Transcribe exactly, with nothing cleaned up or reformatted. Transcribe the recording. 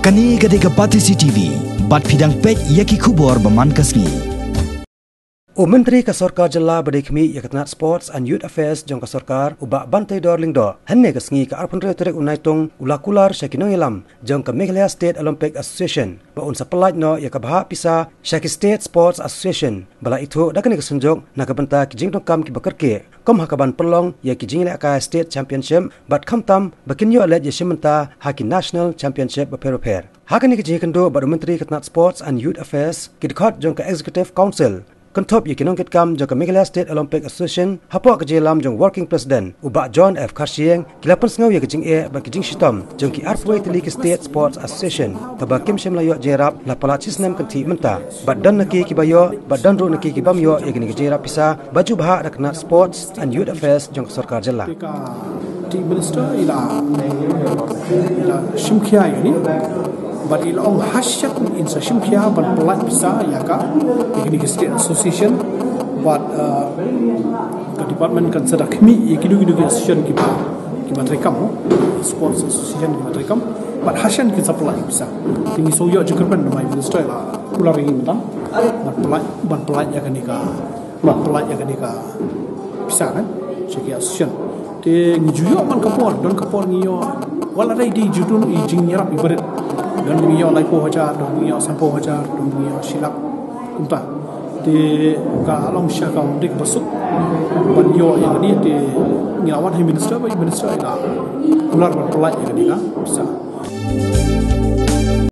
Kane ka dei ka Batesi T V, bad phi dang peit ïa ki khubor ba man ka sngi. U Myntri ka Sorkar Jylla ba dei khmih ïa ka tnat Sports and Youth Affairs jong ka sorkar, u Bah Banteidor Lyngdoh, hynne ka sngi ka arphew hynriew tarik u Naitung, u la kular sha ki nongïalam jong ka Meghalaya State Olympic Association ba un sa pyllait noh ïa ka bhah pisa sha ki State Sports Association ba la ithuh da kane ka synjuk na ka bynta ki jingdonkam kiba kyrkieh, kum ha kaban pynlong ïa ki jingïalehkai State Championship bad khamtam ba kin ïoh leit ïashim bynta ha ki National Championship bapher bapher. Ha kane ka jingïakynduh bad u Myntri ka tnat Sports and Youth Affairs, ki dkhot jong ka Executive Council kynthup ïa ki nongkitkam jong ka Meghalaya State Olympic Association hapoh ka jingïalam jong Working President u Bah John F Kharshiing, ki la pynsngew ïa ka jingeh bad ka jingshitom jong ki arphew tylli ki State Sports Association kaba kim shym la ïoh jingïarap la palat shisnem kynthih mynta, bad don na ki kiba ïoh bad don ruh na ki ki bym ïoh ïa kane ka jingïarap pisa ba ju bhah da ka tnat Sports and Youth Affairs jong ka Sorkar Jylla. Ka Chief Minister i la, i la shim khia ïa kane, bad i la ong hashen in sa shim khia ban pyllait pisa ïa ka, ïa kine ki State Association, bad, uh, ka department kan sa da khmih ïa kino kino ki association kiba, kiba treikam, Sports Association kiba treikam, bad hashen kin sa pyllait pisa. Te ngi sngew ïoh jingkyrmen namar u Minister i la kular ïa ngi mynta ban pyllait, ban pyllait ïa kane ka, ban pyllait ïa kane ka pisa, kan, sha ki association. Te ngi ju ïoh man ka por, don ka por ngi ïoh, wat la dei dei ju don i jingïarap iba rit. Don ngi ïoh laiphew hajar, don ngi ïoh sanphew hajar, don ngi ïoh shi lak, kumta. Te ka long shisha ka dei kaba suk ban ïoh ïa kane, te ngi la wan ha u Minister, bad u Minister i la kular ban pyllait ïa kane ka pisa.